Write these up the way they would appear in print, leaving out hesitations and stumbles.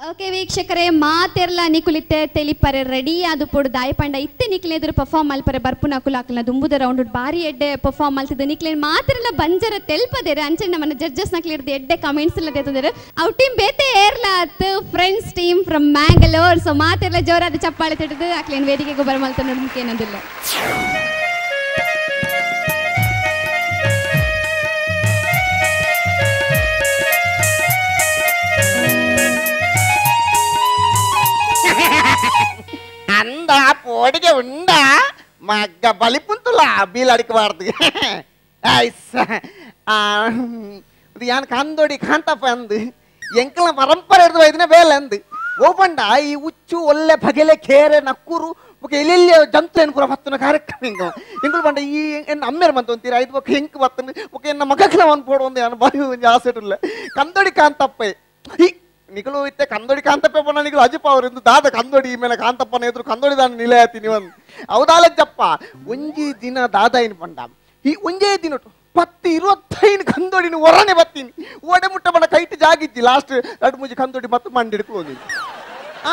Okay ವೀಕ್ಷಕರೇ ಮಾತೆರ್ಲ ನಿಕುಲಿತ್ತೆ ತೆಲಿಪರೆ ready ಅದು ಪೊಡು ದಾಯಪಂಡ ಇತ್ತೆ ನಿಕ್ಲೆ ಎದುರು ಪರ್ಫಾರ್ಮ್ ಮಲ್ಪರೆ ಬರ್ಪುನ ಅಕುಲಾಕಲ್ನ ದುಂಬುದ ರೌಂಡ್ ಬಾರಿ ಎಡ್ಡೆ ಪರ್ಫಾರ್ಮ್ ಮಲ್ತಿದ್ದು ನಿಕ್ಲೆ ಮಾತೆರ್ಲ ಬಂಜರ ತೆಲ್ಪದೇರು ಅಂಚೆ ನಮ್ಮನ್ನ ಜಡ್ಜಸ್ ನಕ್ಲಿರ್ದು ಎಡ್ಡೆ ಕಮೆಂಟ್ಸ್ ಎಲ್ಲ ತೆತ್ತಂದರು ಅವ್ ಟೀಮ್ ಬೇತೆ ಏರ್ಲಾತ್ friends team from Mangalore so ಮಾತೆರ್ಲ ಜೋರಾದ ಚಪ್ಪಾಳೆ ತಿಡಿದು ಅಕ್ಲೇನ್ ವೇದಿಕೆ ಗೊಬ್ಬರ ಮಲ್ತ ನೋಡೋದಕ್ಕೆ ಏನದಿಲ್ಲ. ಅಂದ ಪೋಡಿಗೆ ಉಂಡ ಮಗ್ಗ ಬಲಿಪುಂತುಲ ಬೀಲಡಿಕಬಾರ್ದು. ಯಾನ್ ಕಂದೋಡಿ ಕಾಂತಪ್ಪ ಅಂದು ಎಂಕಲ ಪರಂಪರೆ ಹಿಡಿದು ಒಯ್ದಿನ ಬೇಲೆ ಅಂದು ಓಪಂಡ ಈ ಉಚ್ಚು ಒಳ್ಳೆ ಬಗೆಲೆ ಕೇರೆ ನಕ್ಕೂರು ಬೊಕ ಎಲ್ಲೆಲ್ಲಿ ಜಂತು ಎನ್ಕುರ ಬತ್ತನ ಕಾರ್ಯಕ್ರಮ ಹಿಂಗ ಎಂಕುಲು ಪಂಡ ಈ ಎನ್ನ ಅಮ್ಮೇರು ಮಂತ ಒಂತೀರ ಐದು ಬೊಕ ಎಂಕ್ ಬತ್ತನ ಬೊಕ ಎನ್ನ ಮಗಕ್ಲ ಒಂದು ಪೋಡು ಒಂದು ಯಾನ್ ಬಾರಿ ಒಂಜಿ ಆಸೆ ಇಡಲ್ಲ ಕಂದೋಡಿ ಕಾಂತಪ್ಪ ಈ ನಿಕಲು ಇತ್ತೆ ಕಂದೋಡಿ ಕಾಂತಪ್ಪ ಪನ್ನ ನಿಕಲು ಅಜಪ್ಪ ಅವರು ಇಂದು ದಾದ ಕಂದೋಡಿ ಈ ಮೇಲೆ ಕಾಂತಪ್ಪನ ಎದುರು ಕಂದೋಡಿ ದಾನ ನಿಲೆ ಆತೀನಿ ಒಂದು ಹೌದಾಲಜ್ಜಪ್ಪ ಒಂಜಿ ದಿನ ದಾದ ಏನು ಪಂಡ ಈ ಒಂಜೇ ದಿನಟು 10 25 ಕಂದೋಡಿನ ಹೊರನೆ ಬತ್ತೀನಿ ಓಡೆ ಮುಟ್ಟ ಬಣ್ಣ ಕೈಟ್ ಜಾಗಿಜ್ಜಿ ಲಾಸ್ಟ್ ಎರಡು ಮುಂಜಿ ಕಂದೋಡಿ ಮತ್ತು ಮಂಡಿಡ್ಕು ಹೋಗಿ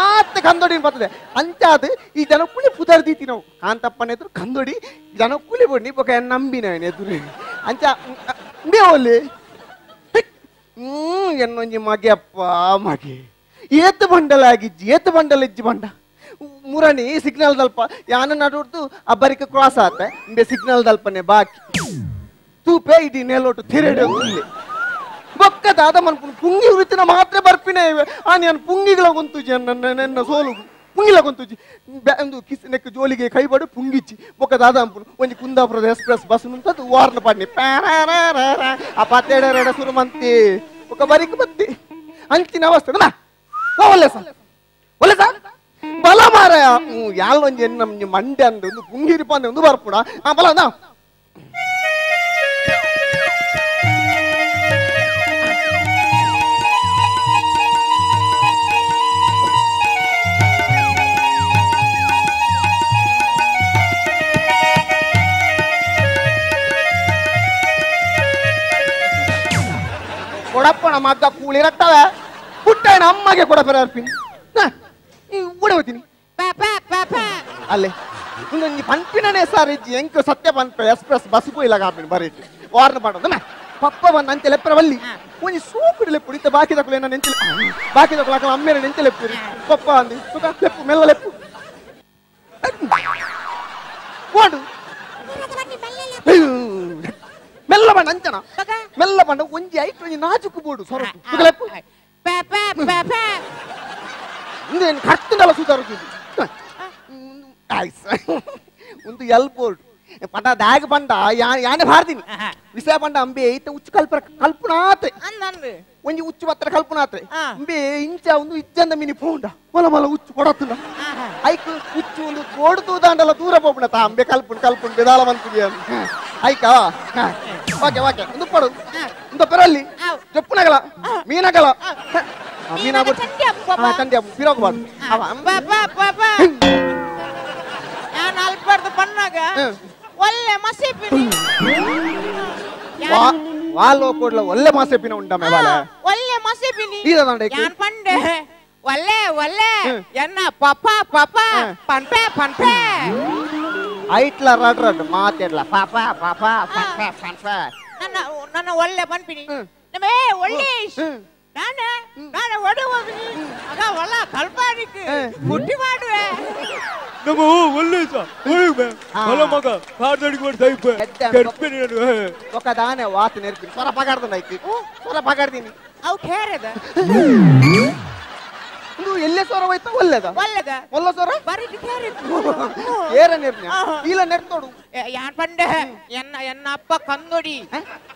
ಆತ ಕಂದೋಡಿನ ಬರ್ತದೆ ಅಂಚಾದ ಈ ಜನ ಕುಲಿ ಪುದರ್ ದೀತಿ ನಾವು ಕಾಂತಪ್ಪನ ಎದುರು ಕಂದೋಡಿ ಜನ ಕುಲಿ ಬಣ್ಣಿ ಬೊಕ ನಂಬಿನ ಎದುರು ಅಂಚ ಒಲ್ಲಿ ಎನ್ನೊಂಜಿ ಮಗೆ ಅಪ್ಪ ಮಗೆ ಏತು ಬಂಡಲಾಗಿಜ್ಜಿ ಏತು ಬಂಡಲ್ ಇಜ್ಜಿ ಬಂಡ ಮುರಣಿ ಸಿಗ್ನಲ್ ದಲ್ಪ ಯಾನ ನಡುಡ್ದು ಆ ಬರಿಕ ಕ್ರಾಸ್ ಆತ ಇಂಬೆ ಸಿಗ್ನಲ್ ದಲ್ಪನೆ ಬಾಕಿ ತೂಪೆ ಇಡೀ ನೆಲೋಟು ತಿರೆಡೆ ಇಲ್ಲಿ ಬೊಕ್ಕ ದಾದ ಮನ್ಪುನು ಪುಂಗಿ ಉರಿತಿನ ಮಾತ್ರ ಬರ್ಪಿನ ಇವೆ ಆ ನಾನು ಪುಂಗಿಗಳ ಗೊಂತುಜಿ ನನ್ನ ಸೋಲು ಪುಂಗಿಲ ಗೊಂತುಜಿ ಒಂದು ಕಿಸ್ ನೆಕ್ ಜೋಲಿಗೆ ಕೈ ಬಡು ಪುಂಗಿಚ್ಚಿ ಬೊಕ್ಕ ದಾದ ಅಂಪುನು ಒಂಜಿ ಕುಂದಾಪುರದ ಎಕ್ಸ್ಪ್ರೆಸ್ ಬಸ್ ನುಂತದ್ದು ವಾರ್ನ ಪಡ್ನಿ ಆ ಪತ್ತೆಡೆ ಸುರುಮಂತಿ ఒక ಬರಿಕ್ ಬತ್ತಿ ಅಂಚಿನ ಅವಸ್ಥೆ ಒಳ್ಳೆ ಸರ್ ಒಳ್ಳೆ ಸರ್ ಬಲ ಮಾರಾಯ ಯಾಲೊಂಜಿ ಎನ್ನ ಮಂಡೆ ಅಂದು ಒಂದು ಪುಂಗಿರಿಪ ಅಂದೆ ಒಂದು ಬರ್ಪುಡ ಆ ಬಲ ನಾ ಕೊಡಪ್ಪಣ ಮಗ್ಗ ಕೂಳಿರಟ್ಟವೆ ಪುಟ್ಟನ ಅಮ್ಮಗೆ ಕೊಡಪರ ಅರ್ಪಿನಿ ಓಡಿ ಹೋಗ್ತೀನಿ ಅಲ್ಲೇ ಇನ್ನೊಂದು ಪಂಪಿನೇ ಸರ್ ಇಜ್ಜಿ ಎಂಕ ಸತ್ಯ ಪಂಪ ಎಕ್ಸ್ಪ್ರೆಸ್ ಬಸ್ ಪೋಯಿಲಾಗ ಹಾಪಿನ ಬರೀಟಿ ವಾರ್ನ ಮಾಡೋದನ್ನ ಪಪ್ಪ ಬಂದು ಅಂತೆ ಲೆಪ್ಪರ ವಲ್ಲಿ ಒಂಜಿ ಸೂಕುಡಿ ಲೆಪ್ಪು ಇತ್ತ ಬಾಕಿ ದಕ್ಕಲು ಏನ ನೆಂಚಲೆ ಬಾಕಿ ದಕ್ಕಲು ಅಕಲ ಅಮ್ಮೇರೆ ನೆಂಚೆ ಲೆಪ್ಪುರಿ ಪಪ್ಪ ಅಂದು ಸುಖ ಲೆಪ್ಪು ಮೆಲ್ಲ ಲೆಪ್ಪು ಓಡು ಮೆಲ್ಲ ಬಂಡ ಅಂಚನ ಮೆಲ್ಲ ಬಂಡ ಒಂಜಿ ಐಟ್ ಒಂಜಿ ನಾಜುಕು ಬೋಡು ಸೊರಟು ಸುಖ ಲೆಪ್ಪು ಇಂದೇನು ಕರ್ತುಂಡಲ ಸುಧಾರು ಒಂದು ಎಲ್ ಬೋರ್ಡ್ ಪಂಡ ದಾಗ್ ಪಂಡ ಯಾನೆ ಭಾರತೀನಿ ವಿಷಯ ಪಂಡ ಅಂಬೆ ಐತೆ ಉಚ್ಚು ಕಲ್ಪರ ಕಲ್ಪನಾತೆ ಒಂಜಿ ಉಚ್ಚು ಪತ್ರ ಕಲ್ಪನಾತೆ ಅಂಬೆ ಇಂಚ ಒಂದು ಇಜ್ಜಂದ ಮಿನಿ ಪೋಂಡ ಮೊಲ ಮೊಲ ಉಚ್ಚು ಕೊಡತ್ತುಂಡ ಐಕ್ ಉಚ್ಚು ಒಂದು ಬೋರ್ಡ್ ತೂದಾಂಡಲ ದೂರ ಪೋಪುಣ ತಾ ಅಂಬೆ ಕಲ್ಪುಣ್ ಕಲ್ಪುಣ್ ಬೆದಾಲ ಮಂತುಗೆ ಐಕ ಓಕೆ ಓಕೆ ಒಂದು ಪಡು ಒಂದು ಪೆರಲ್ಲಿ ಜಪ್ಪುನಗಲ ಮೀನಗಲ ಮೀನಾ ಚಂಡಿ ಪಿರೋಗಬಾರ್ದು ಒಳ್ಳೆ ಮಸೆಪಿನಿ ವಾಲೋ ಕೊಡ್ಲ ಒಳ್ಳೆ ಮಸೆಪಿನ ಉಂಡಮೆ ವಾಲ ಒಳ್ಳೆ ಮಸೆಪಿನಿ ಈದಂಡೆ ಯಾನ್ ಪಂಡೆ ಒಳ್ಳೆ ಒಳ್ಳೆ ಎನ್ನ ಪಪ್ಪ ಪಪ್ಪ ಪನ್ಪೆ ಪನ್ಪೆ ಐಟ್ಲ ರಡ್ ರಡ್ ಮಾತೆಡ್ಲ ಪಾಪ ಪಾಪ ಪನ್ಪೆ ಪನ್ಪೆ ನನ್ನ ನನ್ನ ಒಳ್ಳೆ ಪನ್ಪಿನಿ ನಮೇ ಒಳ್ಳೆ ನಾನು ನಾನು ಒಡುವನಿ ಆಗ ಒಳ್ಳ ಕಲ್ಪಾನಿಕ್ ಮುಟ್ಟಿ ಮಾಡುವೆ ನಮ್ಮ ಒಳ್ಳೆ ಒಳ್ಳೆ ಹೊಲ ಮಗ ಕಾರ್ದಡಿಗೆ ಮಾಡಿ ಸೈಪ ಕರ್ಪಿನಿ ನಾನು ఒక దానే వాత నేర్పి సొర పగాడుతున్నా ఐకి సొర పగాಡ್ತೀನಿ ಅವು ಕೇರದ నువ్వు ಎಲ್ಲೇ ಸೊರ ಹೋಯ್ತಾ ಒಲ್ಲೆದ ಒಲ್ಲೆದ ಒಲ್ಲ ಸೊರ ಬರಿ ಕೇರಿತ್ತು ಏರ ನೆರ್ನ ಇಲ್ಲ ನೆರ್ತೋಡು ಯಾನ್ ಪಂಡೆ ಎನ್ನ ಎನ್ನ ಅಪ್ಪ ಕಂದೊಡಿ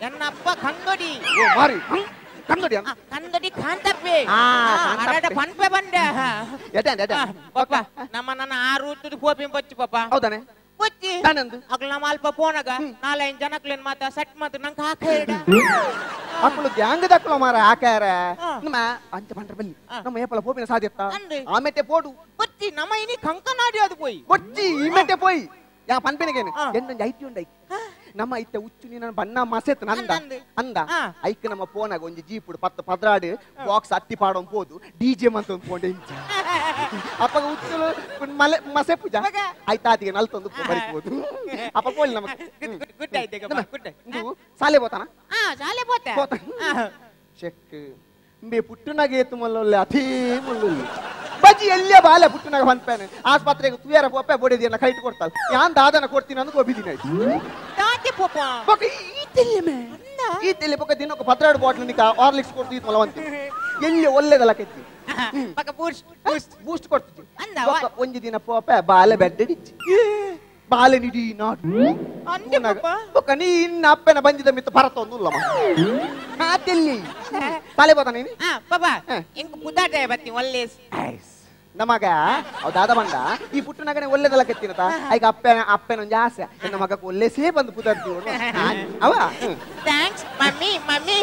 ಎನ್ನ ಅಪ್ಪ ಕಂದೊಡಿ ಓ ಮಾರಿ ಕಂದೊಡಿ ಕಂದೊಡಿ ಕಾಂತಪ್ಪೆ ಅರಡ ಪನ್ಪೆ ಬಂಡೆ ಎದೆ ಎದೆ ಪಾಪ ನಮ್ಮ ನನ್ನ ಆರು ಊಟದ ಪೋಪಿಂ ಬಚ್ಚು ಪಾಪ ಹೌದಾನೆ ಬೊಚ್ಚಿ ಅಕ್ಲು ನಮ್ಮ ಅಲ್ಪ ಪೋನಗ ನಾಲೈನ್ ಜನಕ್ಲೇನ್ ಮಾತ ಸೆಟ್ ಮಾತ ನಂಗೆ ಹಾಕೇಡ ಅಕ್ಲು ಗ್ಯಾಂಗ್ ದಕ್ಲು ಮಾರ ಹಾಕ್ಯಾರ ನಮ್ಮ ಅಂಚ ಪಂಡ್ರ ಬಲ್ಲಿ ನಮ್ಮ ಏಪಲ ಪೋಪಿನ ಸಾಧ್ಯತ್ತ ಆಮೇಟೆ ಪೋಡು ಬೊಚ್ಚಿ ನಮ್ಮ ಇನಿ ಕಂಕನಾಡಿ ಅದು ಪೋಯಿ ಬೊಚ್ಚಿ ಇಮೇಟೆ ಪೋಯಿ ಯಾ ಪನ್ಪಿನಗೇನು ಎನ್ನೊಂದು ಐತಿ ಉಂಡೈ ನಮ್ಮ ಇತ್ತ ಉಚ್ಚು ನೀನ ಬಣ್ಣ ಮಸೆತ್ ನಂದ ಅಂದ ಐಕ್ ನಮ್ಮ ಫೋನಾಗ ಒಂಜಿ ಜೀಪುಡು 10 14 ಬಾಕ್ಸ್ ಅತ್ತಿ ಪಾಡೋಂ ಪೋದು ಡಿಜೆ ಮಂತ ಒಂದು ಪೋಂಡೆ ಇಂಚ ಅಪ್ಪಗ ಉಚ್ಚುಲು ಮಲೆ ಮಸೆ ಪೂಜಾ ಐತಾತಿಗೆ ನಲ್ತೊಂದು ಬರಿಬೋದು ಅಪ್ಪ ಪೋಲಿ ನಮಕ್ ಗುಡ್ ಐತೆ ಗುಡ್ ಇಂದು ಸಾಲೆ ಬೋತಾನ ಆ ಸಾಲೆ ಬೋತ ಬೋತ ಚೆಕ್ ಇಂಬೆ ಪುಟ್ಟುನಾಗ ಏತು ಮಲ್ಲೊಲ್ಲೆ ಅತೀ ಮುಲ್ಲುಲ್ಲೆ ಬಜಿ ಎಲ್ಲೇ ಬಾಲೆ ಪುಟ್ಟುನಾಗ ಪನ್ಪೇನೆ ಆಸ್ಪತ್ರೆಗೆ ತುಯಾರ ಪೋಪೆ ಬೋಡಿದಿಯನ್ನ ಕೈಟ್ ಕೊಡ್ತಾಳೆ ಯಾನ್ ದಾದನ ಕೊಡ್ತೀನಿ ಅಂದ್ ಗೋಬಿದಿನ ಈ ತೆಲ್ಲೆ ಪೊಕ್ಕ ದಿನಕ್ಕೆ 12 ಬಾಟ್ಲ್ ನಿಕ ಹಾರ್ಲಿಕ್ಸ್ ಕೊಡ್ತು ಈ ಮಲವಂತಿ ಎಲ್ಲಿ ಒಳ್ಳೆದಲ್ಲ ಕೆತ್ತಿ ಪಕ್ಕ ಬೂಸ್ಟ್ ಬೂಸ್ಟ್ ಬೂಸ್ಟ್ ಕೊಡ್ತಿದ್ದಿ ಒಂಜಿ ದಿನ ಪೋಪೆ ಬಾಲೆ ಬೆಡ್ ಇಡಿಚ್ಚಿ ಬಾಲೆ ನಿಡಿ ನಾಡು ಪೊಕ್ಕ ನೀ ಇನ್ನ ಅಪ್ಪನ ಬಂದಿದ ಮಿತ್ತ ಭರತ ಒಂದು ಉಲ್ಲಮ್ಮ ಆ ತೆಲ್ಲಿ ತಾಲೆ ಬೋತ ನೀನು ಪಾಪಾ ಇಂಕ್ ಪುದಾಟೆ ಬತ್ತಿ ಒಳ್ಳೆ ನಮಗ ಅವ್ ದಾದ ಬಂದ ಈ ಪುಟ್ಟನಗನೆ ಒಳ್ಳೆದಲ್ಲ ಕೆತ್ತಿನತ ಐಕ ಅಪ್ಪನ ಅಪ್ಪನೊಂದು ಆಸೆ ನನ್ನ ಮಗಕ್ಕೆ ಒಳ್ಳೆ ಸೇ ಬಂದು ಪುದಾರ್ತಿ ಅವ thanks mummy mummy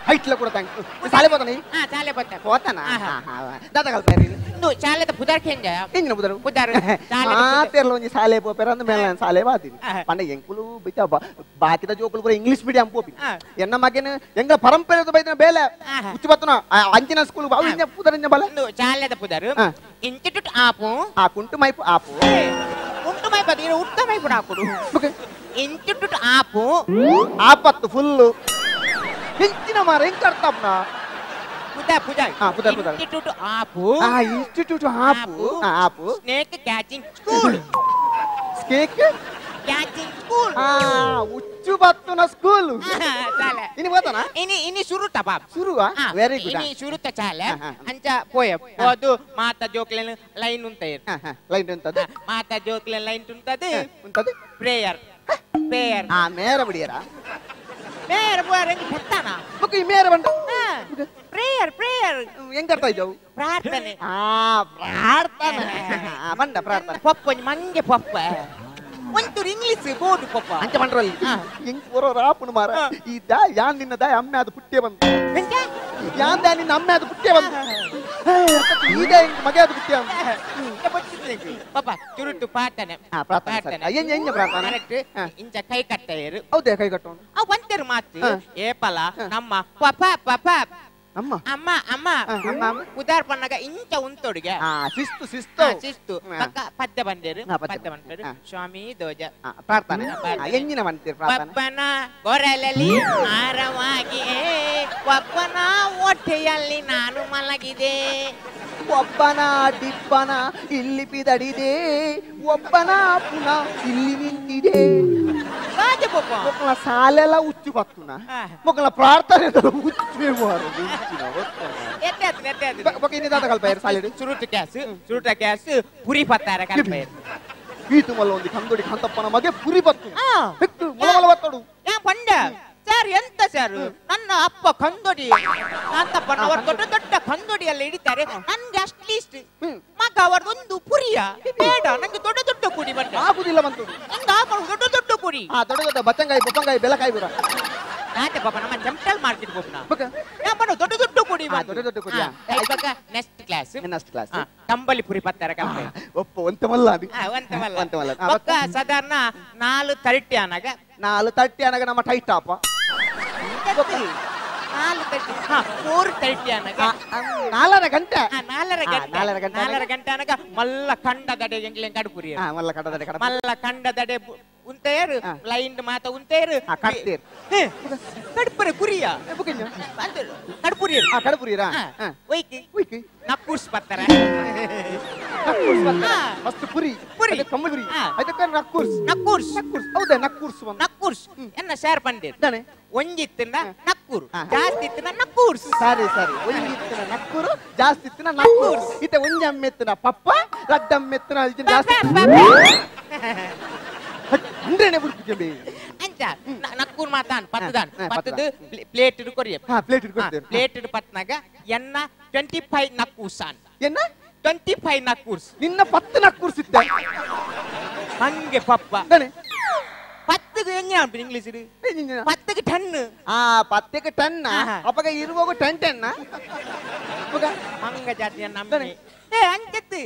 ಹೈಟ್ಲ ಕೂಡ thanks ಸಾಲೆ ಬೋತಾನೆ ಸಾಲೆ ಬೋತ ಹೋತಾನ ದಾದ ಕಲ್ತ ನೀನು ಶಾಲೆದ ಪುದಾರ್ ಕೆಂಜ ಎಂಜಿನ ಪುದಾರು ಪುದಾರು ಮಾತೆರ್ಲ ಒಂಜಿ ಸಾಲೆ ಪೋಪೆರ ಅಂದ ಮೇಲೆ ಸಾಲೆ ಬಾತೀನಿ ಪಂಡ ಎಂಕುಲು ಬಿಟ್ಟ ಬಾಕಿದ ಜೋಕುಲು ಕೂಡ ಇಂಗ್ಲಿಷ್ ಮೀಡಿಯಂ ಪೋಪಿ ಎನ್ನ ಮಗನ ಎಂಗಳ ಪರಂಪರೆ ಬೈದಿನ ಬೇಲೆ ಉಚ್ಚು ಬತ್ತನ ಅಂಚಿನ ಸ್ಕೂಲ್ ಅವು ಇಂಜ ಪುದಾರ್ ಇಂಜ ಬಲ ಶಾಲೆದ ಪುದಾರು ಇನ್ಸ್ಟಿಟ್ಯೂಟ್ ಆಪು ಆ ಕುಂಟು ಮೈಪು ಆಪು ಕುಂಟು ಮೈಪು ಅದು ಉಟ್ಟ ಮೈಪು ಆಪುಡು ಇನ್ಸ್ಟಿಟ್ಯೂಟ್ ಆಪು ಆಪತ್ತು ಫುಲ್ಲು ಹೆಂಚಿನ ಮಾರ ಹೆಂಗ್ ಕರ್ತಾಪ್ನ ಪುದಾ ಪುದಾ ಪುದಾ ಪುದಾ ಇನ್ಸ್ಟಿಟ್ಯೂಟ್ ಆಪು ಆ institute app app snake catching school snake catching school ಆ ಉಚ್ಚು ಬತ್ತುನ ಸ್ಕೂಲ್ ಚಾಲೆ ಇನಿ ಬೋತಾನ ಇನಿ ಇನಿ ಶುರುತ ಬಾಬ್ ಶುರುವಾ ವೆರಿ ಗುಡ್ ಇನಿ ಶುರುತ ಚಾಲೆ ಅಂಚ ಪೋಯ ಹೋದು ಮಾತಾ ಜೋಕ್ಲೆನ್ ಲೈನ್ ಉಂಟೈರ್ ಲೈನ್ ಉಂಟದ ಮಾತಾ ಜೋಕ್ಲೆನ್ ಲೈನ್ ಉಂಟದ ಉಂಟದ ಪ್ರೇಯರ್ ಪ್ರೇಯರ್ ಆ ಮೇರ ಬಿಡಿಯರಾ ಮೇರ ಪೋಯರ್ ಎಂಗ್ ಪೆತ್ತಾನ ಬೊಕ್ಕ ಈ ಮೇರ ಬಂಡ ಪ್ರೇಯರ್ ಪ್ರೇಯರ್ ಹೆಂಗ್ ಅರ್ಥ ಇದ್ದವು ಪ್ರಾರ್ಥನೆ ಆ ಪ್ರಾರ್ಥನೆ ಬಂಡ ಪ್ರಾರ್ಥನೆ ಪಪ್ಪ ಮಂಗೆ ಪಪ್ಪ ಒಂಚೂರು ಇಂಗ್ಲಿಷ್ ಬೋರ್ಡ್ ಪಪ್ಪ ಅಂಚ ಬಂಡ್ರಲ್ಲಿ ಹೆಂಗ್ ಬರೋ ರಾಪುನು ಮಾರ ಈ ದಾ ಯಾನ್ ನಿನ್ನ ದಾಯ ಅಮ್ಮೆ ಅದು ಪುಟ್ಟೆ ಬಂತು ಯಾನ್ ದಾ ನಿನ್ನ ಅಮ್ಮೆ ಅದು ಪುಟ್ಟೆ ಬಂತು ಈಗ ಮಗ ಅದು ಪುಟ್ಟೆ ಪಾಪ ಚುರುಟು ಪ್ರಾರ್ಥನೆ ಪ್ರಾರ್ಥನೆ ಪ್ರಾರ್ಥನೆ ಕರೆಕ್ಟ್ ಇಂಚ ಕೈ ಕಟ್ಟೆಯರು ಹೌದೇ ಕೈ ಕಟ್ಟೋಣ ಅವ್ ಒಂತೆರು ಮಾತು ಏಪಲ ನಮ್ಮ ಪಪ ಪಪ ಅಮ್ಮ ಅಮ್ಮ ಅಮ್ಮ ಉದಾರ್ ಪಣ್ಣಗ ಇಂಚ ಉಂತೊಡಿಗೆ ಶಿಸ್ತು ಶಿಸ್ತು ಶಿಸ್ತು ಪಕ್ಕ ಪದ್ಯ ಬಂದೇರು ಪದ್ಯ ಬಂದರು ಸ್ವಾಮಿ ದೋಜ ಪ್ರಾರ್ಥನೆ ಎಂಜಿನ ಬಂತೀರಿ ಪ್ರಾರ್ಥನೆ ಪಪ್ಪನ ಗೊರಲಲ್ಲಿ ಆರವಾಗಿ ಪಪ್ಪನ ಹೊಟ್ಟೆಯಲ್ಲಿ ನಾನು ಮಲಗಿದೆ ಒಬ್ಬನ ಡಿಬ್ಬನ ಇಲ್ಲಿ ಬಿದಡಿದೆ ಒಬ್ಬನ ಪುನಃ ಇಲ್ಲಿ ನಿಂತಿದೆ ಮೊಕ್ಕಳ ಸಾಲೆಲ್ಲ ಉಚ್ಚು ಬತ್ತುನ ಮೊಕ್ಕಳ ಪ್ರಾರ್ಥನೆ ಸುರುಟ ಕ್ಯಾಸ್ ಸುರುಟ ಕ್ಯಾಸ್ ಪುರಿ ಪತ್ತಾರ ಕಲ್ಪೇರು ಈತು ಮಲ್ಲ ಒಂದು ಕಂದೋಡಿ ಕಾಂತಪ್ಪನ ಮಗೆ ಪುರಿ ಬತ್ತು ಮೊಲ ಮೊಲ ಬತ್ತಡು ಪಂಡ ಸರ್ ಎಂತ ಸರ್ ನನ್ನ ಅಪ್ಪ ಕಂದೋಡಿ ಕಾಂತಪ್ಪನ ಅವರು ದೊಡ್ಡ ದೊಡ್ಡ ಕಂದೋಡಿ ಎಲ್ಲ ಹಿಡಿತಾರೆ ನನ್ಗೆ ಅಟ್ಲೀಸ್ಟ್ ಮಗ ಅವರದೊಂದು ಪುರಿಯ ಬೇಡ ನಂಗೆ ದೊಡ್ಡ ದೊಡ್ಡ ಪುರಿ ಬಂದ ಆಗುದಿಲ್ಲ ಬಂತು ನಂಗೆ ಆಗೋದು ದೊಡ್ಡ ದೊಡ್ಡ ಪುರಿ ದೊಡ್ಡ ದೊಡ್ಡ ಬಚ್ಚಂಗಾಯಿ ಬೊಪ್ಪಂಗಾಯಿ ಬೆಲಕಾಯಿ ಬುರ ನಾತೆ ಪಾಪ ನಮ್ಮ ಸೆಂಟ್ರಲ್ ಮಾರ್ಕೆಟ್ ಹೋಗ್ನ ನಮ್ಮ ದೊಡ್ಡ ದೊಡ್ಡ ಕುಡಿ ದೊಡ್ಡ ದೊಡ್ಡ ಕುಡಿ next class next class ತಂಬಲಿ ಪುರಿ ಪತ್ತಾರ ಕಲ್ಪೆ ಒಪ್ಪ ಒಂತಮಲ್ಲ ಅದು ಒಂತಮಲ್ಲ ಒಂತಮಲ್ಲ ಪಕ್ಕ ಸಾಧಾರಣ 4:30 ಅನಾಗ 4:30 ಅನಾಗ ನಮ್ಮ ಟೈಟ್ ಆಪ 4:30 4:30 ಅನಾಗ 4.5 ಗಂಟೆ 4.5 ಗಂಟೆ 4.5 ಗಂಟೆ ಅನಾಗ ಮಲ್ಲ ಕಂಡದಡೆ ಎಂಗ್ಲೆಂ ಕಡುಪುರಿ ಮಲ್ಲ ಕಂಡದಡೆ ಕಡ ಮಲ್ಲ ಕಂಡದಡೆ ಉಂತೇರು ಲೈನ್ ಮಾತ ಉಂತೇರು ಕಡ್ತೇರು ಕಡ್ಪುರಿ ಕುರಿಯ ಕಡ್ಪುರಿ ಕಡ್ಪುರಿರಾ ಒಯ್ಕಿ ಒಯ್ಕಿ ನಕ್ಕೂರ್ಸ್ ಪತ್ತರ ಫಸ್ಟ್ ಪುರಿ ಪುರಿ ಕಮ್ಮಿ ಅದಕ್ಕೆ ನಕ್ಕೂರ್ಸ್ ನಕ್ಕೂರ್ಸ್ ನಕ್ಕೂರ್ಸ್ ಹೌದಾ ನಕ್ಕೂರ್ಸ್ ನಕ್ಕೂರ್ಸ್ ಎನ್ನ ಶೇರ್ ಬಂದಿದ್ದಾನೆ ಒಂಜಿತ್ತಿನ ನಕ್ಕೂರು ಜಾಸ್ತಿ ಇತ್ತಿನ ನಕ್ಕೂರ್ಸ್ ಸರಿ ಸರಿ ಒಂಜಿತ್ತಿನ ನಕ್ಕೂರು ಜಾಸ್ತಿ ಇತ್ತಿನ ನಕ್ಕೂರ್ಸ್ ಇತ್ತೆ ಒಂಜಿ ಅಮ್ಮೆತ್ತಿನ ಪಪ್ಪ ರಡ್ಡಮ್ಮೆತ್ತಿನ ಜಾಸ್ತಿ ಅಂದ್ರೇನೆ ಬಿಡ್ತಿದ್ದೆ ಅಂಚ ನಕ್ಕೂರ್ ಮಾತಾನ್ ಪತ್ತದಾನ್ ಪತ್ತದು ಪ್ಲೇಟ್ ಕೊರಿಯ ಪ್ಲೇಟ್ ಕೊಡ್ತೇವೆ ಪ್ಲೇಟ್ ಪತ್ನಾಗ ಎನ್ನ 25 ನಕ್ಕೂಸಾನ್ ಎನ್ನ 25 ನಕ್ಕೂರ್ಸ್ ನಿನ್ನ 10 ನಕ್ಕೂರ್ಸ್ ಇತ್ತ ಹಂಗೆ ಪಪ್ಪ 10 ಹೆಂಗೆ ಇಂಗ್ಲಿಷ್ 10 ಟನ್ ಆ 10 ಟನ್ ಅಪ್ಪಗ ಇರುವಾಗ 10 10 ಮಂಗ ಜಾತಿಯ ನಮ್ಮನೆ ಏ ಅಂಕತ್ತು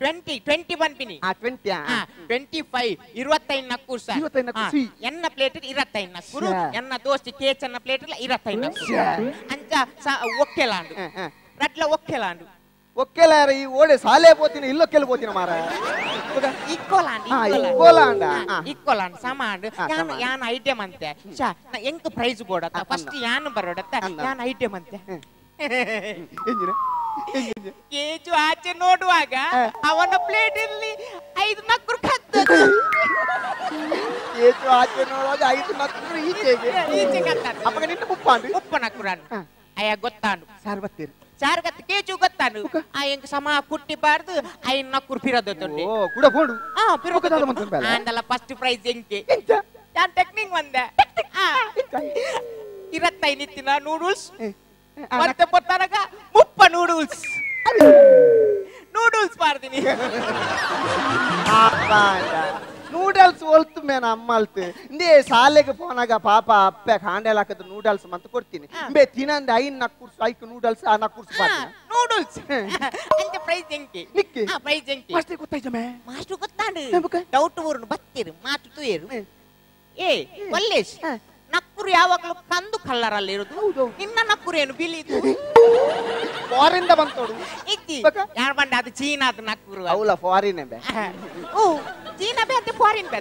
20 21 ಪಿನಿ ಆ 20 ಆ 25 25 ನಕ್ಕೂರ್ಸ 25 ನಕ್ಕೂರ್ಸ ಎನ್ನ ಪ್ಲೇಟ್ 25 ನಕ್ಕೂರು ಎನ್ನ ದೋಸ್ತಿ ಕೇಚನ್ನ ಪ್ಲೇಟ್ 25 ನಕ್ಕೂರು ಅಂಚ ಒಕ್ಕೆಲಾಂಡು ರಟ್ಲ ಒಕ್ಕೆಲಾಂಡು ಒಕ್ಕೆಲಾರ ಈ ಓಡೆ ಸಾಲೆ ಪೋತಿನ ಇಲ್ಲೊಕ್ಕೆಲ್ ಪೋತಿನ ಮಾರ ಇಕ್ಕೋಲಾಂಡ್ ಇಕ್ಕೋಲಾಂಡ ಇಕ್ಕೋಲಾಂಡ್ ಸಮಾಂಡ್ ಯಾನ್ ಯಾನ್ ಐಟಮ್ ಅಂತೆ ಶಾ ಎಂಕ್ ಪ್ರೈಸ್ ಬೋಡತ್ತ ಫಸ್ಟ್ ಯಾನ್ ಬರೋಡತ್ತ ಯಾನ್ ಐಟಮ್ ಅಂತೆ ಕೇಜು ಆಚೆ ನೋಡುವಾಗ ಅವನ ಪ್ಲೇಟ್ ಇಲ್ಲಿ 5 ನಕ್ಕರು ಕತ್ತದು ಕೇಜು ಆಚೆ ನೋಡುವಾಗ 5 ನಕ್ಕರು ಈಚೆಗೆ ಈಚೆ ಕತ್ತದು ಅಪ್ಪಗ ನಿನ್ನ ಮುಪ್ಪಾಂಡು ಮುಪ್ಪ ನಕ್ಕುರಾನು ಅಯ್ಯ ಗೊತ್ತಾಂಡು ಸಾರ್ ಬತ್ತೀರಿ ಚಾರ್ಗತ್ ಕೇಜು ಗೊತ್ತಾನು ಆ ಎಂಕ್ ಸಮ ಕುಟ್ಟಿ ಬಾರ್ದು 5 ನಕ್ಕುರು ಪಿರದೊಂಡು ಓ ಕೂಡ ಬೋಡು ಆ ಪಿರದೊಂದು ಆಂದಲ ಫಸ್ಟ್ ಪ್ರೈಸ್ ಎಂಕೆ ಯಾನ್ ಟೆಕ್ನಿಕ್ ಬಂದೆ 25 ಇತ್ತಿನ ನೂಡಲ್ಸ್ ಮತ್ತೆ ಪೊತ್ತನಗ ಮುಪ್ಪ ನೂಡಲ್ಸ್ ನೂಡಲ್ಸ್ ಮಾಡ್ತೀನಿ ನೂಡಲ್ಸ್ ಒಲ್ತು ಮೇನ ಅಮ್ಮಲ್ತು ಇಂದೇ ಶಾಲೆಗೆ ಪೋನಾಗ ಪಾಪ ಅಪ್ಪೆ ಕಾಂಡೆಲ್ ಹಾಕದ ನೂಡಲ್ಸ್ ಮಂತ ಕೊಡ್ತೀನಿ ಬೇ ತಿನಂದ 5 ನಕ್ಕುರ್ಸ್ ಐಕ್ ನೂಡಲ್ಸ್ ಆ ನಕ್ಕುರ್ಸ್ ಪಾಡ್ತೀನಿ ನೂಡಲ್ಸ್ ಅಂಚ ಪ್ರೈಸ್ ಎಂಕೆ ನಿಕ್ಕೆ ಆ ಪ್ರೈಸ್ ಎಂಕೆ ಮಾಸ್ಟರ್ ಗೊತ್ತಾಯ್ತಮೆ ಮಾಸ್ಟರ್ ಗೊತ್ತಾಂಡು ಡೌಟ್ ಊರ್ನು ಬತ್ತೀರು ಮಾತು ತುಯೇರು ಏ ವಲ್ಲೇಶ್ ನಕ್ಕುರು ಯಾವಾಗಲೂ ಕಂದು ಕಲ್ಲರ್ ಅಲ್ಲಿ ಇರುದು ನಿನ್ನ ನಕ್ಕುರು ಏನು ಬಿಳಿದು ಫಾರಿನ್ ಬಂತೋಡು ಇತ್ತಿ ಯಾರು ಬಂಡ ಅದು ಚೀನಾದ ನಕ್ಕುರು ಅವಲ ಫಾರಿನ್ ಬೆ ಓ ಚೀನಾ ಬೆ ಅತ್ತೆ ಫಾರಿನ್ ಬೆ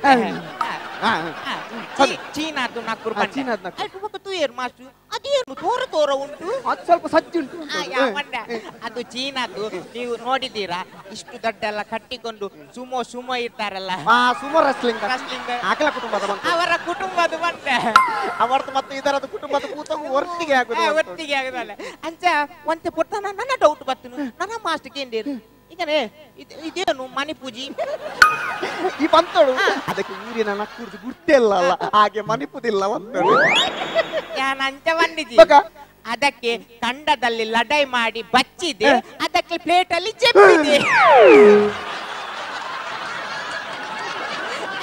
ಚೀನಾದ ನಕ್ಕುರು ಬಂಡ ಚೀನಾದ ನಕ್ಕುರು ಅದು ಬಕ್ಕ ತುಯೇರು ಮಾಸ್ಟರ್ ಅದೇನು ತೋರ ತೋರ ಉಂಟು ಅದು ಸ್ವಲ್ಪ ಸಜ್ಜು ಉಂಟು ಯಾವ ಬಂಡ ಅದು ಚೀನಾದ್ದು ನೀವು ನೋಡಿದ್ದೀರಾ ಇಷ್ಟು ದೊಡ್ಡೆಲ್ಲ ಕಟ್ಟಿಕೊಂಡು ಸುಮೋ ಸುಮೋ ಇರ್ತಾರಲ್ಲ Sumo wrestling wrestling ಆಕಲ ಕುಟುಂಬದ ಬಂತ ಅವರ ಕುಟುಂಬದ ಬಂಡ ಅವರದ್ದು ಮತ್ತು ಇದರದ್ದು ಕುಟುಂಬದ ಕೂತವು ಒಟ್ಟಿಗೆ ಆಗುದು ಒಟ್ಟಿಗೆ ಆಗುದಲ್ಲ ಅಂಚ ಒಂತೆ ಪುಟ್ಟ ನನ್ನ ಡೌಟ್ ಬರ್ತನು ನನ್ನ ಮಾಸ್ಟರ್ ಕೇಂದ್ರ ಈಗನೇ ಇದೇನು ಮನೆ ಪೂಜಿ ಈ ಬಂತೋಡು ಅದಕ್ಕೆ ಊರಿನ ನಕ್ಕೂರ್ದು ಗುರ್ತೇ ಇಲ್ಲ ಅಲ್ಲ ಹಾಗೆ ಮನಿಪುದಿಲ್ಲ ಬಂತೋಡು ಯಾನ್ ಅಂಚ ಬಂದಿದ್ದಿ ಅದಕ್ಕೆ ಕಂಡದಲ್ಲಿ ಲಡಾಯಿ ಮಾಡಿ ಬಚ್ಚಿದೆ ಅದಕ್ಕೆ ಪ್ಲೇಟ್ ಅಲ್ಲಿ ಜೆಪ್ಪಿದೆ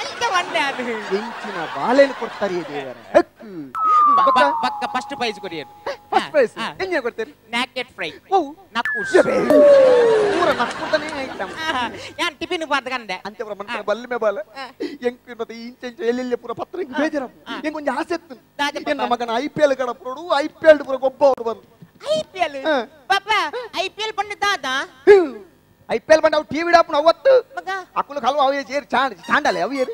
ಅಂಚ ಬಂದೆ ಅದು ಹೆಂಚಿನ ಬಾಳೆಹಣ್ಣು ಕೊಡ್ತಾರೆ ದೇವರ ಪಕ್ಕ ಫಸ್ಟ್ ಪ್ರೈಸ್ ಕೊಡಿಯರು ಫಸ್ಟ್ ಪ್ರೈಸ್ ಎಂಜ ಕೊಡ್ತೀರಿ ನ್ಯಾಕೆಟ್ ಫ್ರೈ ನಕ್ಕೂರ್ಸ್ ಪೂರ ನಕ್ಕೂರ್ದನೇ ಐಟಮ್ ಯಾನ್ ಟಿಫಿನ್ ಬಂದ ಕಂದೆ ಅಂಚೆ ಮನಸ್ಸಿನ ಬಲ್ಲೆ ಬಾಲ ಎಂಕ್ ಮತ್ತೆ ಇಂಚೆ ಇಂಚೆ ಎಲ್ಲೆಲ್ಲಿ ಪೂರ ಪತ್ರ ಎಂಕ್ ಬೇಜಾರ ಎಂಕ್ ಒಂಜಿ ಆಸೆ ಇತ್ತು ನನ್ನ ಮಗನ ಐಪಿಎಲ್ ಕಡಪುರೋಡು ಐಪಿಎಲ್ ಪೂರ ಗೊಬ್ಬ ಅವರು ಬಂದು ಐಪಿಎಲ್ ಪಾಪ ಐಪಿಎಲ್ ಬಂದ ದಾದಾ ಐಪಿಎಲ್ ಬಂದ ಅವು ಟಿವಿ ಡಾಪುನ ಅವತ್ತು ಅಕ್ಕುಲು ಕಲ್ವ ಅವು ಏರು ಚಾಂಡ್ ಚಾಂಡಲೆ ಅವು ಏರು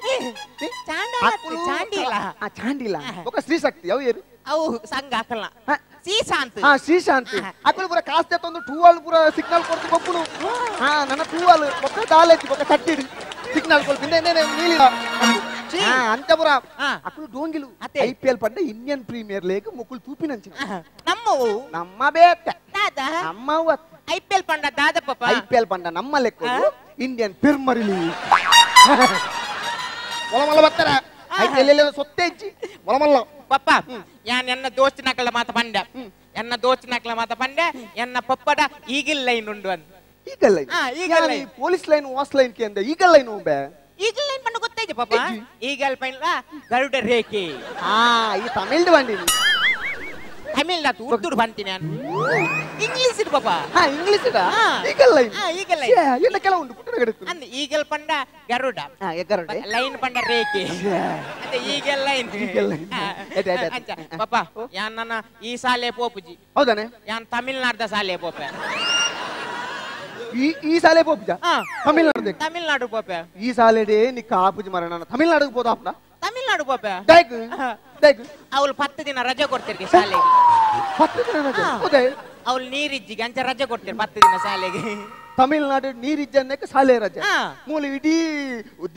ಚಾಂಡಲ ಚಾಂಡಿಲ ಆ ಚಾಂಡಿಲ ఒక ಶ್ರೀಶಕ್ತಿ ಅವು ಏರು ಅವು ಸಂಘ ಹಾಕಲ್ಲ ಶ್ರೀಶಾಂತ್ ಹಾ ಶ್ರೀಶಾಂತ್ ಅಕ್ಕುಲು ಪೂರ ಕಾಸ್ತೆ ತಂದು ಟೂವಾಲ್ ಪೂರ ಸಿಗ್ನಲ್ ಕೊಡ್ತು ಗೊಬ್ಬುನು ಹಾ ನನ್ನ ಟೂವಾಲ್ ಒಕ್ಕ ದಾಲೆತ್ತಿ ಒಕ್ಕ ತಟ್ಟಿಡಿ ಸಿಗ್ನಲ್ ಕೊಲ್ ಬಿಂದೆ ನೀಲಿ ಹಾ ಅಂತ ಪೂರ ಅಕ್ಕುಲು ಡೋಂಗಿಲು ಐಪಿಎಲ್ ಪಂಡ Indian premier league ಮುಕುಲು ತೂಪಿನಂಚಿನ ನಮ್ಮವು ನಮ್ಮ ಬೇತೆ ದಾದಾ ನಮ್ಮವ ಐಪಿಎಲ್ ಪಂಡ ದಾದ ಪಾಪ ಐಪಿಎಲ್ ಪಂಡ ನಮ್ಮ ಲೆಕ್ಕ Indian premier league ಮೊಲಮಲ್ಲ ಬರ್ತಾರ ಐಪಿಎಲ್ ಸೊತ್ತೆ ಇಚ್ಚಿ ಮೊಲಮಲ್ಲ ಪಪ್ಪ ಯಾನ್ ಎನ್ನ ದೋಸ್ತಿನಕಲ ಮಾತ ಪಂಡ ಎನ್ನ ದೋಸ್ತಿನಕಲ ಮಾತ ಪಂಡ ಎನ್ನ ಪಪ್ಪಡ ಈಗಲ್ ಲೈನ್ ಉಂಡು ಅಂತ eagle line eagle line police line was line ಕೇಂದ್ರ ಈಗಲ್ ಲೈನ್ ಉಂಬೆ ಈಗಲ್ ಲೈನ್ ಪಂಡ ಗೊತ್ತಾಯ್ತು ಪಾಪ ಈಗಲ್ ಪೈನ್ಲ ಗರುಡ ರೇಖೆ ಆ ಈ ತಮಿಳ್ದು ಬಂದಿನಿ ತಮಿಳ್ನಾತು ಉರ್ದು ಬಂತೀನಿ ನಾನು ಇಂಗ್ಲಿಷ್ ಇಡು ಪಾಪ ಹಾ ಇಂಗ್ಲಿಷ್ ಇಡ ಈಗಲ್ ಲೈನ್ ಹಾ ಈಗಲ್ ಲೈನ್ ಎಲ್ಲ ಕೆಲವು ಉಂಟು ಪುಟ್ಟನ ಕಡೆ ಅಂದ್ ಈಗಲ್ ಪಂಡ ಗರುಡ ಹಾ ಗರುಡ ಲೈನ್ ಪಂಡ ರೇಖೆ ಅದೇ eagle line eagle line ಅಂಚ ಪಾಪ ಯಾನ್ ನನ್ನ ಈ ಸಾಲೆ ಪೋಪುಜಿ ಹೌದಾನೆ ಯಾನ್ ತಮಿಳ್ನಾಡ್ದ ಸಾಲೆ ಪೋಪೆ ಈ ಈ ಸಾಲೆ ಪೋಪುಜ ತಮಿಳ್ನಾಡು ತಮಿಳ್ನಾಡು ಪೋಪೆ ಈ ಸಾಲೆಡೆ ನಿ ಕಾಪುಜಿ ಮರ ನಾನು ತಮಿಳ್ನಾಡಿಗೆ ಪೋದಾಪ್ನ ತಮಿಳ್ನಾಡು ಪೋಪೆ ಡೈಗ್ ಡೈಗ್ ಅವಳು 10 ದಿನ ರಜೆ ಕೊಡ್ತಿರ್ಗೆ ಶಾಲೆಗೆ 10 ದಿನ ರಜೆ ಹೌದೇ ಅವಳು ನೀರಿಜ್ಜಿಗೆ ಅಂಚ ರಜೆ ಕೊಡ್ತೀರಿ 10 ದಿನ ಶಾಲೆಗೆ ತಮಿಳ್ನಾಡು ನೀರಿಜ್ಜನ್ನಕ್ಕೆ ಶಾಲೆ ರಜೆ ಮೂಲ ಇಡೀ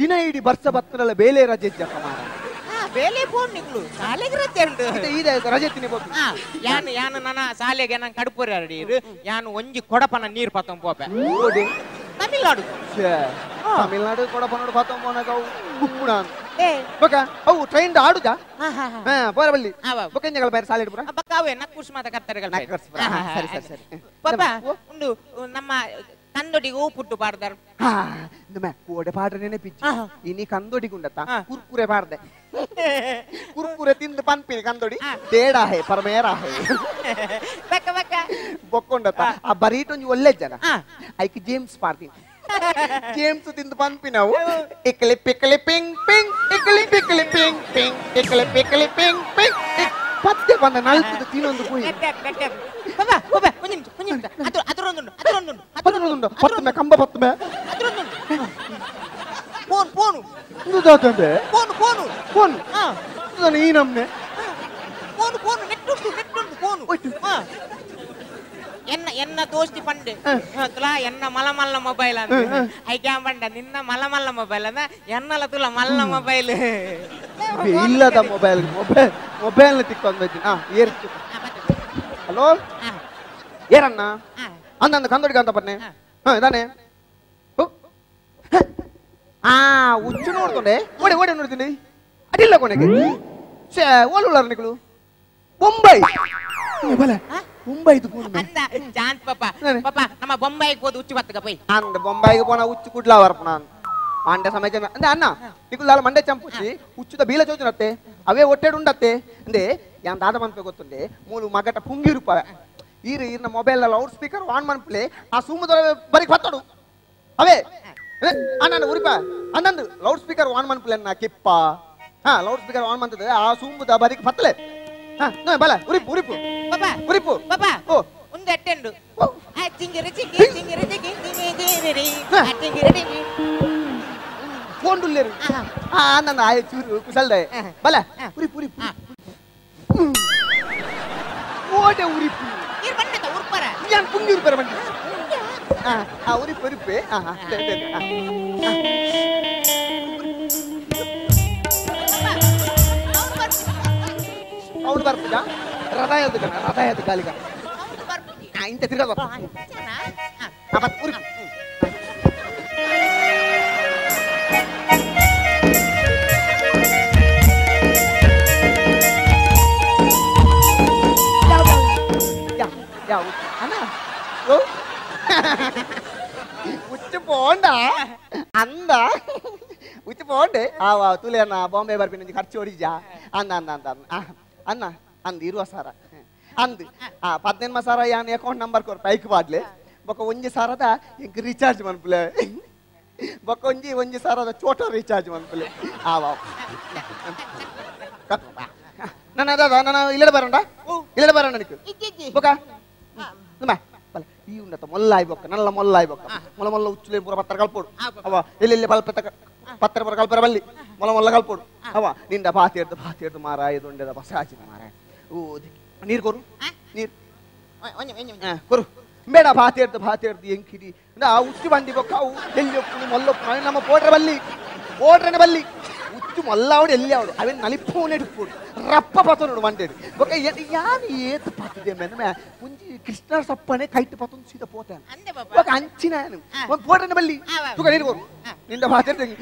ದಿನ ಇಡೀ ಬರ್ಸ ಬತ್ತರಲ್ಲ ಬೇಲೆ ರಜೆ ಇಜ್ಜಪ್ಪ ಮಾರ ಬೇಲೆ ಫೋನ್ ನಿಕ್ಲು ಶಾಲೆಗೆ ರಜೆ ಉಂಟು ಇದೆ ರಜೆ ತಿನ್ನಿ ಯಾನು ಯಾನು ನನ್ನ ಶಾಲೆಗೆ ನಾನು ಕಡುಪುರಿ ಅಡಿರು ಯಾನು ಒಂಜಿ ಕೊಡಪನ ನೀರು ಪತ್ತೊಂದು ಪೋಪೆ ತಮಿಳ್ನಾಡು ತಮಿಳ್ನಾಡು ಕೊಡಪನೋಡು ಪತ್ತೊಂಬೋನಾಗ ಉಪ್ಪುಣ ಬೊಕ ಅವು ಟ್ರೈನ್ ಆಡುದಾ ಬೋರಬಳ್ಳಿ ಬೊಕ ಎಂಜಗಳ ಬೇರೆ ಸಾಲೆ ಇಡ್ಪುರ ಬೊಕ ಅವೇ ನಕ್ಕುರ್ಸ್ ಮಾತ ಕತ್ತರಗಳ ಸರಿ ಸರಿ ಸರಿ ಪಾಪ ಉಂಡು ನಮ್ಮ ಕಂದೊಡಿಗೆ ಹೂ ಪುಟ್ಟು ಪಾಡ್ದಾರ ಕೋಡೆ ಪಾಡ್ರೆ ನೆನಪಿಚ್ಚಿ ಇನಿ ಕಂದೊಡಿಗೆ ಉಂಡತ್ತ ಕುರ್ಕುರೆ ಪಾಡ್ದೆ ಕುರ್ಕುರೆ ತಿಂದು ಪನ್ಪಿನಿ ಕಂದೊಡಿ ಬೇಡ ಹೇ ಪರಮೇರ ಹೇ ಬಕ್ಕ ಬಕ್ಕ ಬೊಕ್ಕೊಂಡತ್ತ ಆ ಬರೀಟೊಂಜಿ ಒಳ್ಳೆ ಜನ ಐಕ್ ಜೇಮ್ಸ್ ಪಾಡ್ತೀನಿ ಜೇಮ್ಸ್ ತಿಂದು ಪನ್ಪಿ ನಾವು ಇಕ್ಲಿ ಪಿಕ್ಲಿ ಪಿಂಗ್ ಪಿಂಗ್ ಇಕ್ಲಿ ಪಿಕ್ಲಿ ಪಿಂಗ್ ಪಿಂಗ್ ಇಕ್ಲಿ ಪಿಕ್ಲಿ ಪಿಂಗ್ ಪಿಂಗ್ ಪತ್ತೆ ಬಂದ ನಲ್ಕುದು ತಿನ್ನೊಂದು ಕುಯಿ ಬಾಬಾ ಬಾಬಾ ಒಂದು ನಿಮಿಷ ಒಂದು ನಿಮಿಷ ಅದರೊಂದುಂಡು ಅದರೊಂದುಂಡು ಅದರೊಂದುಂಡು ಪತ್ತುಮೆ ಕಂಬ ಪತ್ತುಮೆ ಅದರೊಂದುಂಡು ಫೋನ್ ಫೋನ್ ಇಂದು phone phone phone ಹಾ ಈ ನಮ್ನೆ phone phone net ಉಂಟು ನೆಟ್ ಉಂಟು ಫೋನ್ ಹಾ ಎನ್ನ ಎನ್ನ ದೋಸ್ತಿ ಪಂಡೆ ತುಲಾ ಎನ್ನ ಮಲ ಮಲ್ಲ ಮೊಬೈಲ್ ಅಂತ ಐಕ್ಯಾಂ ಪಂಡ ನಿನ್ನ ಮಲ ಮಲ್ಲ ಮೊಬೈಲ್ ಅಂದ ಎನ್ನಲ ತುಲ ಮಲ್ಲ ಮೊಬೈಲ್ ಇಲ್ಲದ mobile mobile mobile ತಿಕ್ಕೊಂದು ಹಾ ಏರ್ಚು ಹಲೋ ಏರಣ್ಣ ಅಂದ ಕಂದೊಡಿಗೆ ಅಂತ ಬನ್ನಿ ಹಾ ಇದಾನೆ ಆ ಹುಚ್ಚು ನೋಡ್ಕೊಂಡೆ ಓಡಿ ಓಡಿ ನೋಡ್ತೀನಿ ಅಡಿಲ್ಲ ಕೊನೆಗೆ ಛೇ ಓಲುಳ್ಳಾರ ನಿಕಲು ಬೊಂಬೈ ಬಲೆ ಮುಂಬೈದು ಫೋನ್ ಅಂದ ಚಾನ್ಸ್ ಪಾಪ ಪಾಪ ನಮ್ಮ ಬೊಂಬೈಗೆ ಹೋದ ಹುಚ್ಚು ಬತ್ತಗ ಪೈ ಅಂದ ಬೊಂಬೈಗೆ ಪೋನ ಹುಚ್ಚು ಕುಡ್ಲ ವರ್ಪ ನಾನು ಮಂಡೆ ಸಮಯ ಜನ ಅಂದೆ ಅಣ್ಣ ನಿಕುಲ್ದಾಲ ಮಂಡೆ ಚಂಪುಚ್ಚಿ ಹುಚ್ಚುದ ಬೀಲ ಚೋಚನತ್ತೆ ಅವೇ ಒಟ್ಟೆಡು ಉಂಡತ್ತೆ ಅಂದೆ ಯಾನ್ ದಾದ ಮನ್ಪೆ ಗೊತ್ತುಂಡೆ ಮೂಲು ಮಗಟ ಪುಂಗಿ ರೂಪಾಯ ಈರು ಈರ್ನ mobile loud speaker on ಮನ್ಪಲೆ ಆ ಸೂಮದ ಬರಿ ಬತ್ತಡು ಅವೇ ಅಣ್ಣ ಉರಿಪ ಅನ್ನಂದು loud speaker on ಮನ್ಪಲೆ ಅನ್ನ ಕಿಪ್ಪ ಹಾ loud speaker on ಮಂತದೆ ಆ ಸೂಮದ ಬರಿಗೆ ಬತ್ತಲೆ ಹಾ ಬಲ ಉರಿಪು ಉರಿಪು ಪಾಪಾ ಉರಿಪು ಪಾಪಾ ಓ ಒಂದು ಅಟೆಂಡ್ ಆ ಚಿಂಗಿರಿ ಚಿಂಗಿ ಚಿಂಗಿರಿ ಚಿಂಗಿ ಚಿಂಗಿರಿ ಆ ಚಿಂಗಿರಿ ಚಿಂಗಿ ಫೋನ್ ಡುಲ್ಲೇರು ಆ ನನ್ನ ಆಯ ಚೂರು ಕುಸಲ್ದೆ ಬಲ ಉರಿಪು ಉರಿಪು ಓಡೆ ಉರಿಪು ನೀರ್ ಬಣ್ಣದ ಉರ್ಪರ ಯಾನ್ ಪುಂಗಿ ಉರ್ಪರ ಬಂಡಿ ಆ ಆ ಉರಿಪು ಉರಿಪೆ ಆ ಆ ಅವನು ಬರ್ಪುಜ ರಥಯದ ಕಣ ರಥಯದ ಗಾಲಿಗ ಇಂತ ತಿರ್ಗದ ಉರಿಪು ಅಣ್ಣ ಉಚ್ಚು ಪೋಂಡ ಅಂದ ಉಚ್ಚು ಪೋಂಡೆ ಆವ ತುಲೆ ಅಣ್ಣ ಬಾಂಬೆ ಬರ್ಪಿನ ಖರ್ಚು ಹೊಡಿಜಾ ಅಂದ ಅಂದ ಅಂದ ಅಣ್ಣ ಅಂದ್ ಇರುವ ಸಾರ ಅಂದ್ ಆ 15 ಸಾರ ಯಾನ್ ಅಕೌಂಟ್ ನಂಬರ್ ಕೊರ್ ಪೈಕ್ ಬಾಡ್ಲೆ ಬೊಕ ಒಂಜಿ ಸಾರದ ಎಂಕ್ ರೀಚಾರ್ಜ್ ಮನ್ಪುಲೆ ಬೊಕ ಒಂಜಿ ಒಂಜಿ ಸಾರದ ಚೋಟ ರೀಚಾರ್ಜ್ ಮನ್ಪುಲೆ ಆವ ನನ್ನ ದಾದ ನನ್ನ ಇಲ್ಲಡೆ ಬರಂಡ ಇಲ್ಲಡೆ ಬರಂಡ ನಿಕ್ಕು ಬೊಕ ಬಲ ಈ ಉಂಡತ ಮೊಲ್ಲಾಯ್ ಬೊಕ್ಕ ನಲ್ಲ ಮೊಲ್ಲಾಯ್ ಬೊಕ್ಕ ಮೊಲ ಮೊಲ್ಲ ಉಚ್ಚುಲೆ ಪೂರ ಪತ್ತರ ಕಲ್ಪೋಡು ಅವ ಎಲ್ಲೆಲ್ಲಿ ಪಲ್ಪ ಪತ್ತರ ಪೂರ ಕಲ್ಪರ ಬಲ್ಲಿ ಮೊಲ ಮೊಲ್ಲ ಕಲ್ಪೋಡು ಅವ ನಿಂದ ಬಾತಿ ಹಿಡ್ದು ಮಾರಾಯ ದೊಂಡೆದ ಬಸಾಚಿನ ಮಾರಾಯ ಓ ನೀರು ಕೊರು ನೀರು ಕೊರು ಬೇಡ ಬಾತಿ ಹಿಡ್ದು ಎಂಕಿಡಿ ಆ ಉಚ್ಚು ಬಂಡಿ ಬೊಕ್ಕ ಅವು ಎಲ್ಲಿ ಒಪ್ಪುನು ಮೊಲ್ಲೊಪ್ಪು ನಮ್ಮ ಪೋಡ್ರೆ ಬಲ್ಲಿ ಓಡ್ರನೆ ಬಲ್ಲಿ ಉಚ್ಚು ಮೊಲ್ಲಾವಡು ಎಲ್ಲಿ ಅವಡು ಅವೇನು ನಲಿಪ್ಪೋನೆ ಇಡ್ಪೋಡು ರಪ್ಪ ಪತನುಡು ಮಂಡೇಡು ಬೊಕ್ಕ ಯಾನು ಏತು ಪತ್ತದೆ ಮೆನ್ಮೆ ಒಂಜಿ ಕೃಷ್ಣ ಸಪ್ಪನೆ ಕೈಟ್ ಪತೊಂದು ಸೀದಾ ಪೋತಾನೆ ಬೊಕ್ಕ ಅಂಚಿನ ಒಂದು ಪೋಡ್ರನೆ ಬಲ್ಲಿ ತುಕ ನೀರು ಕೊರು ನಿಂದ ಬಾತಿ ಹಿಡ್ದು